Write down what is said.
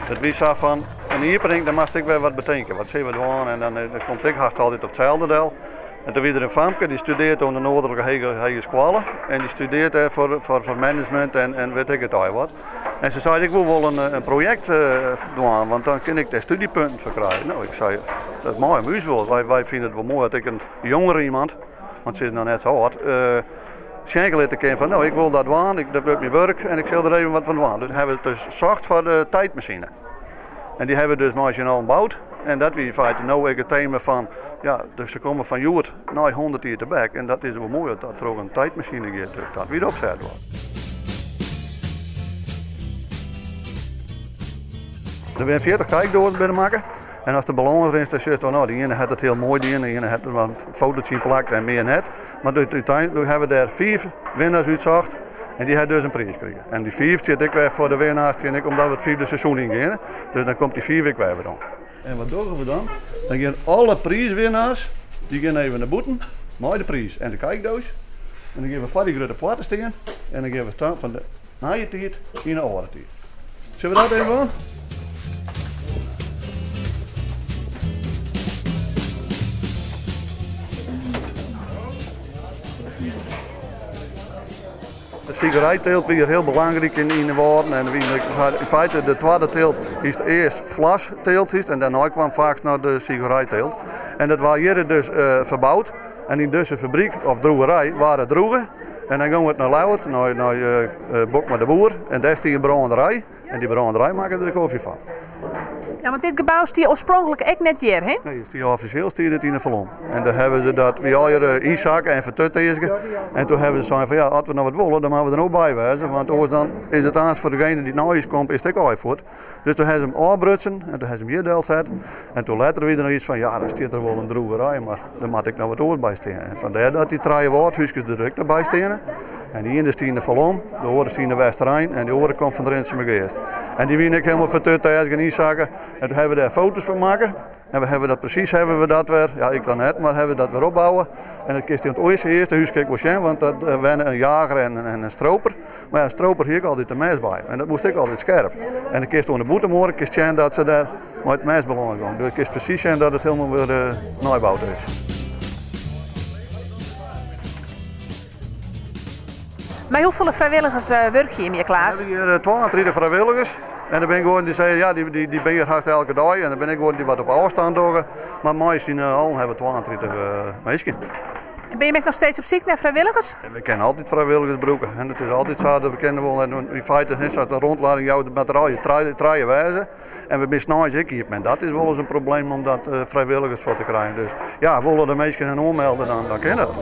It wie sa fan in iepening, dan moatst ek wer wat betinke. Wat sille we dwaan? En dan komt it ek hast altyd op itselde del. En toen wie der in famke dy studearret oan de Noardelike Hegeskoalle en dy studearret dêr foar management en wit ik it allegear wat. En se sei, ik wol wol in projekt dwaan, want dan kin ik dêr studiepunten foar krije. No, ik sei, dat mei om ús wol. Wy fine it wol moai dat ek in jonger iemand, want se is noch net sa âld, sjen litte kin fan no, ik wol dat dwaan, dat wurdt myn wurk en ik sil der even wat fan dwaan. Dus hawwe we it dus socht foar de tiidmasine. En dy hawwe we dus mei syn allen boud. En dat wie yn feite no ek it tema fan, ja, dus se komme fan hjoed nei 100 jier tebek. En dat is wol moai dat dat troch in tiidmasine giet. Dus dat wie de opset wol. Der binne 40 kijkdoazen binne makke. En ast de balâns rinst, dan sjochst no, dy iene hat it hiel moai dien, de iene hat der wat in fototsje yn plakt en mear net. Mar úteinlik hawwe we dêr fiif winnaars útsocht en dy ha dus in priis krigen. En dy fiif stiet ek wer foar de winnaars, tsjin ek omdat we it fiifde seizoen yngeane. Dus dan komt dy fiif ek wer werom. En wat dogge we dan? Dan gean alle priiswinnaars, dy gean even nei bûten mei de priis en de kijkdoos. En dan gean we foar dy grutte poarte stean en dan gean we fan de nije tiid yn de âlde tiid. Sille we dat even dwaan? De cigaretteelt wie hiel belangryk yn de Wâlden en yn feite de twadde teelt is earst vlasteelt en dêrnei kwam faaks noch de cigaretteelt. En dat waard hjir dus ferboud en yn dizze fabryk of droegerij waard it droege en dan gong it nei Ljouwert nei Bokma de Boer en dêr stie in brânderij en dy brânderij makke der de kofje fan. Ja, want dit gebou stie oarspronklik ek net hjir, hè? Nee, it stie offisjeel stie dit yn de Falom. En dêr hawwe se dat wie allegear ynsakke en fertutearzge. En toen hawwe se sein fan ja, as we noch wat wolle, dan moatte we der no by wêze, want oars dan is it aanst foar degene dy't nei ús komt, is it ek allegear fuort. Dus toen hawwe se him ôfbrutsen en toen hawwe se him hjir delset. En toen letter wie der noch iets fan ja, dan stiet der wol in droegerij, mar der moat ek noch wat oars by stean. En fandêr dat dy trije wâldhúskes der ek noch by steane. En de iene stie yn de Falom, de oare stie yn de Westerein en de oare komt fan Rinsumageast. En dy wiene ek hielendal fertutearzge en ynsakke. En toen hawwe we dêr foto's fan makke. En we hawwe dat presys hawwe we dat wer, ja ik dan net, mar hawwe we dat wer opbouwe. En dat kinst yn it earste húske ek wol sjen, want dat wenne in jager en in stroper. Mar ja, in stroper hie ek altyd in mes by en dat moast ek altyd skerp. En dan kinst oan de bûtenmuorre kinst sjen dat se dêr mei it mes belâns gongen. Dus kinst presys sjen dat it hielendal wer neiboud is. Mei hoefolle frijwilligers wurkje jim hjir, Klaas? We hawwe hjir 32 frijwilligers. En der binne guon dy't sizze, ja, dy binne hjir hast elke dei. En der binne ek guon dy't wat op ôfstân dogge. Mar mei syn allen hawwe we 32 minsken. En binne jim ek noch steeds op syk nei frijwilligers? We kinne altyd frijwilligers brûke. En it is altyd sa dat we kinne wol, en yn feite, sa't de rondleiding jout, moat der altyd trije wêze. En we binne sneins ek iepen. En dat is wolris in probleem om dat frijwilligers foar te krijen. Dus ja, wolle de minsken in oanmelde, dan kin dat.